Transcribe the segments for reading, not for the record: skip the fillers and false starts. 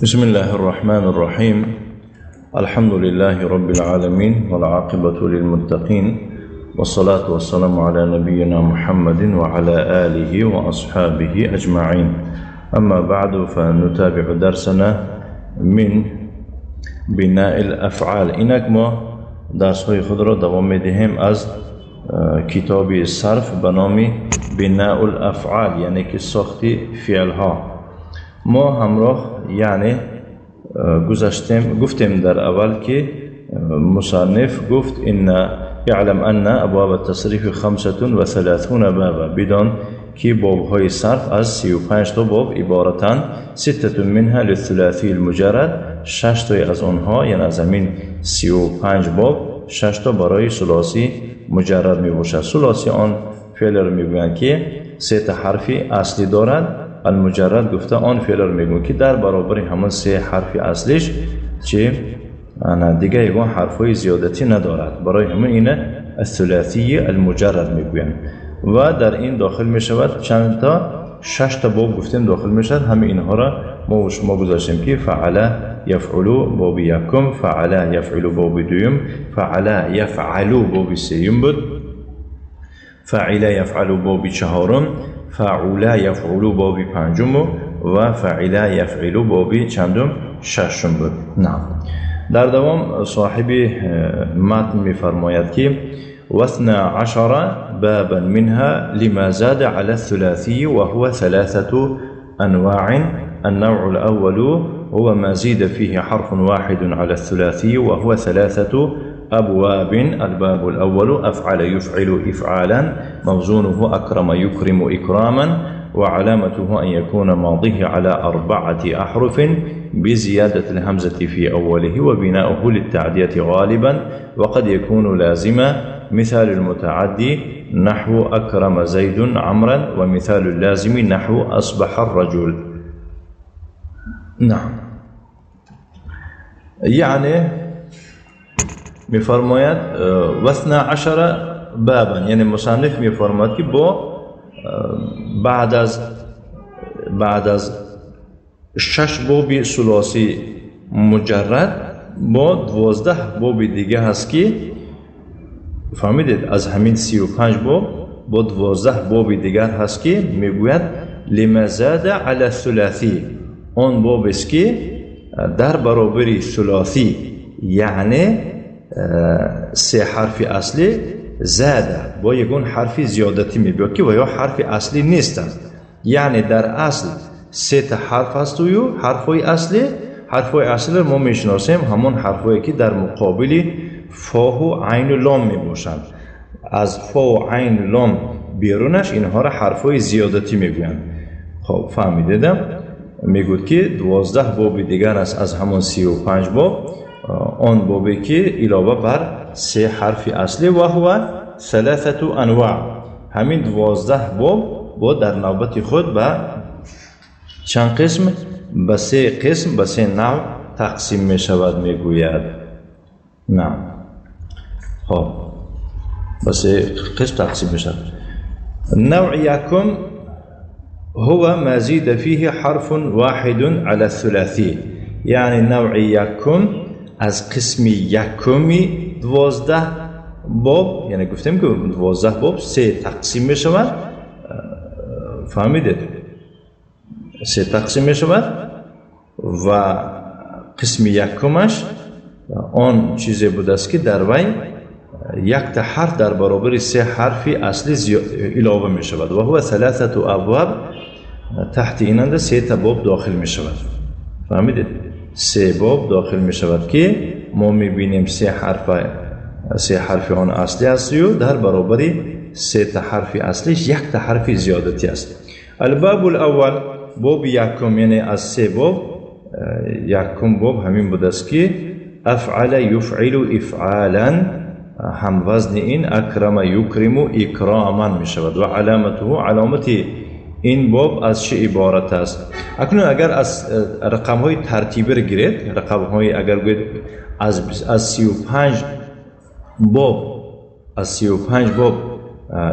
بسم الله الرحمن الرحيم. الحمد لله رب العالمين والعاقبة للمتقين والصلاة والسلام على نبينا محمد وعلى آله وأصحابه أجمعين. أما بعد، فنتابع درسنا من بناء الأفعال. اینک ما درس های خود را دوام میدهیم از کتاب صرف به نام بناء الافعال، یعنی که ساخت فعل ها. ما همراه یعنی گذشتیم، گفتیم در اول که مصنف گفت ان اعلم ان ابواب التصریف 35 بابا، بدان که بابهای صرف از 35 تا باب عبارتند. ستة منها للثلاثی المجرد، 6 تای از آنها، یعنی از همین 35 باب 6 تا برای ثلاثی مجرد می باشد. ثلاثی آن فعل رو میگویند که سه تا حرف اصلی دارد. المجرد گفته آن فعل رو میگویند که در برابر همون سه حرف اصلیش چه دیگه یگان حرفای زیادتی ندارد، برای همون اینه الثلاثی المجرد میگویند. و در این داخل میشود چند تا؟ 6 تا باب گفتیم داخل میشود. همه اینها را ما و شما گذاشتیم که فعل یفعلو باب یکم، فعل یفعلو باب دوم، فعل یفعلو باب سیوم بود، فعل یفعلو باب چهارم، فعل یفعلو باب پنجم و فعل یفعلو باب چندم؟ ششم بود. نه، در دوام صاحب متن میفرماید که 12 بابا منها لما زاد على الثلاثي وهو 3 أنواع. النوع الأول هو ما زيد فيه حرف واحد على الثلاثي وهو 3 أبواب. الباب الأول أفعل يفعل إفعالا، موزونه أكرم يكرم إكراما، وعلامته أن يكون ماضيه على 4 أحرف بزيادة الهمزة في أوله، وبناؤه للتعدية غالبا، وقد يكون لازما. مثال المتعدي نحو أكرم زيد عمرا، ومثال اللازم نحو أصبح الرجل. نعم، یعنی میفرماید 12 بابا، یعنی مصنف میفرماید که با بعد از 6 باب ثلاثی مجرد با 12 باب دیگه هست که فهمیدید از همین 35 باب با 12 باب دیگر هست که میگوید لما زاد علی الثلاثی، آن باب است که در برابر ثلاثی یعنی سه حرف اصلی زاده با یگون حرف زیادتی میبیاد که و یا حرف اصلی نیستند. یعنی در اصل سه تا حرف هست و حرفای اصلی، حرفای اصلی ما میشناسیم همون حرفایی که در مقابل فا و عین و لام میباشند. از فا و عین و لام بیرونش اینها را حرفای زیادتی میگویند. خب فهمیدیدم؟ میگوید که 12 باب دیگر است از همون 35 باب، آن بابی که علاوه بر سه حرف اصلی و هو 3 انواع. همین 12 باب با در نوبت خود به چند قسم؟ به 3 قسم، به 3 نوع تقسیم می شود میگوید. نه، خب به 3 قسم تقسیم می شود. نوع یکم هو ما زيد فيه حرف واحد على الثلاثي، یعنی نوع یکم از قسم یکمی 12 باب، یعنی گفتیم که 12 باب 3 تقسیم می شود. فهمیدید؟ 3 تقسیم می شود و قسم یکمش آن چیزی بود است که در وی یک تا حرف در برابر 3 حرف اصلی علاوه می شود و هو 3 ابواب. تحت ایننده 3 تا باب داخل می شود. فهمیدید؟ 3 باب داخل می شود که ما می بینیم 3 حرف آن اصلی است و در برابر 3 تا حرف اصلیش یک تا حرف زیادتی است. الباب الاول، باب یکم، یعنی از 3 باب یکم باب همین بود است که افعل یفعل افعالا، هم وزن این اکرم یکرم اکراما می شود و علامته، علامت این باب از چه عبارت است؟ اکنون اگر از رقم های ترتیبی را گیرید، رقم های اگر گوید از 35 باب، از 35 باب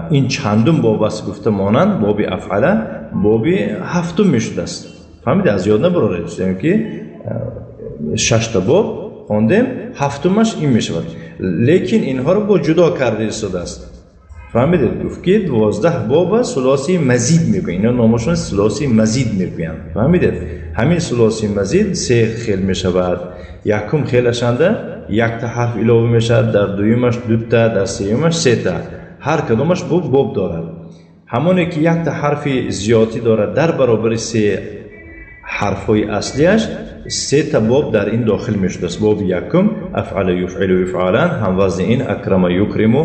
این چندم باب است گفته مانند باب افعله باب هفتم می شده است. فهمیدی؟ از یاد نبرارید، یعنی که шашта боб хондем, ҳафтумаш ин мешавад. Лекин инҳоро бо ҷудо карда истодааст. Фаҳмидед? Гуфт ки 12 боба сулосии мазид мегӯянд. Ино номашон сулосии мазид мегӯянд. Фаҳмидед? Ҳамин сулосии мазид се хел мешавад. Якум хелашанда якта ҳарф илова мешавад, дар дуюмаш дута, дар сеюмаш сета. Ҳар кадомаш бо боб дорад. Ҳамоне ки якта ҳарфи зиёдӣ дорад дар баробари се ҳарфҳои аслияш, сета боб дар ин дохил мешудааст. Боби якум афъала юфъилу ифъалан, ҳамвазни ин акрама юкриму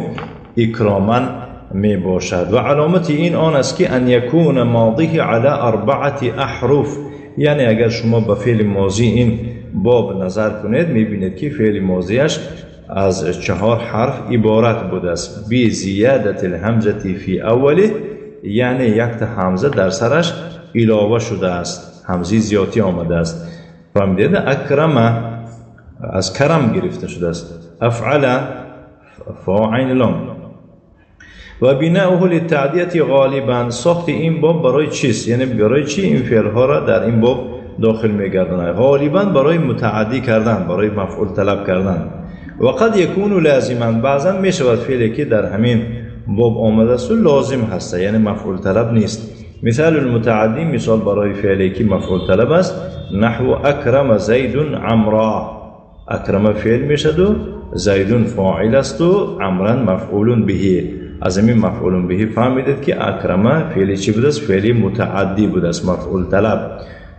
икроман мебошад. Ва аломати ин он аст ки ан якуна модиҳи ала арбаати аҳруф, яъне агар шумо ба феъли мозии ин боб назар кунед, мебинед ки феъли мозиаш аз 4 ҳарф иборат будааст. Би зиядати лҳамзати фи аввалih, яъне якта ҳамза дар сараш илова шудааст, ҳамзаи зиёдтӣ омадааст. Фаҳмидед? Акрама аз карам гирифта шудааст. Афъала фо айн лом. Ва бинаъуҳу литаъдияти ғолибан, сохти ин боб барои чист? Яъне барои чӣ ин феълҳоро дар ин боб дохил мегардонад? Ғолибан барои мутааддӣ кардан, барои мафъул талаб кардан. Ва қад якуну лозиман, баъзан мешавад феъле ки дар ҳамин боб омадааст лозим ҳаста, яъне мафъул талаб нест. Мисалу лмутааддӣ, мисол барои феъле ки мафъул талаб аст, наҳву акрама зайдун амра. Акрама феъл мешаду зайдун фоил асту амран мафъулун биҳи. Аз ҳамин мафъулун биҳи фаҳмидед ки акрама феъли чӣ будааст? Феъли мутааддӣ будааст, мафъул талаб.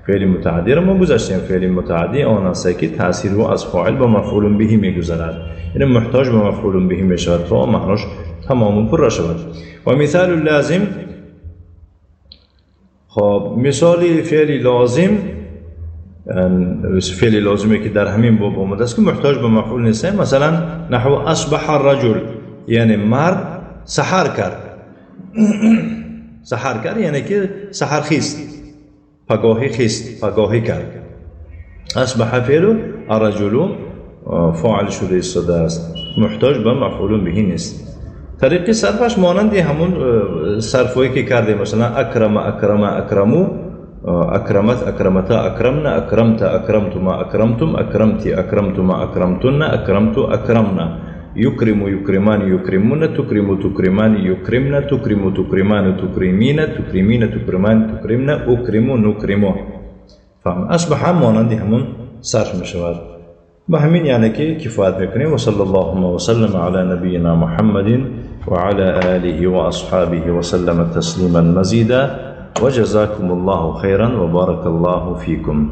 Феъли мутааддиро мо гузаштем. Феъли мутааддӣ он аст ки таъсири ӯ аз фоил ба мафъулун биҳи мегузарад, яъне муҳтоҷ ба мафъулун биҳи мешавад то маънош тамому пурра шавад. Ва мисалу лозим, хоб мисоли феъли лозим, феъли лозиме ки дар ҳамин боб омадааст ки муҳтоҷ ба мафъул нест. Масалан наҳву асбаҳа арраҷул, яъне мард саҳар кард. Саҳар кард яъне ки саҳархист, пагоҳӣ хист, пагоҳӣ кард. Асбаҳа феълу, арраҷулу фоил шуда истодааст, муҳтоҷ ба мафъулун биҳи нест. Тариқи сарфаш монанди ҳамун сарфҳое ки кардем, масалан акрама акрама акраму, акрамат акрамата акрамна, акрамта акрамтума акрамтум, акрамти акрамтума акрамтунна, акрамту акрамна, юкриму юкримани юкримуна, тукриму тукримани юкримна, тукриму тукриману тукримина, тукримина тукримани тукримна, укриму нукриму. Фаҳм? Асбаҳа монанди ҳамун сарф мешавад. Ба ҳамин яъне ки кифоят мекунем. Ва саллаллоҳума ва саллама ала набийина Муҳаммадин ва ала олиҳи ва асҳобиҳи ва саллама таслиман мазида. Ва ҷазакумуллоҳу хайран ва баракаллоҳу фикум.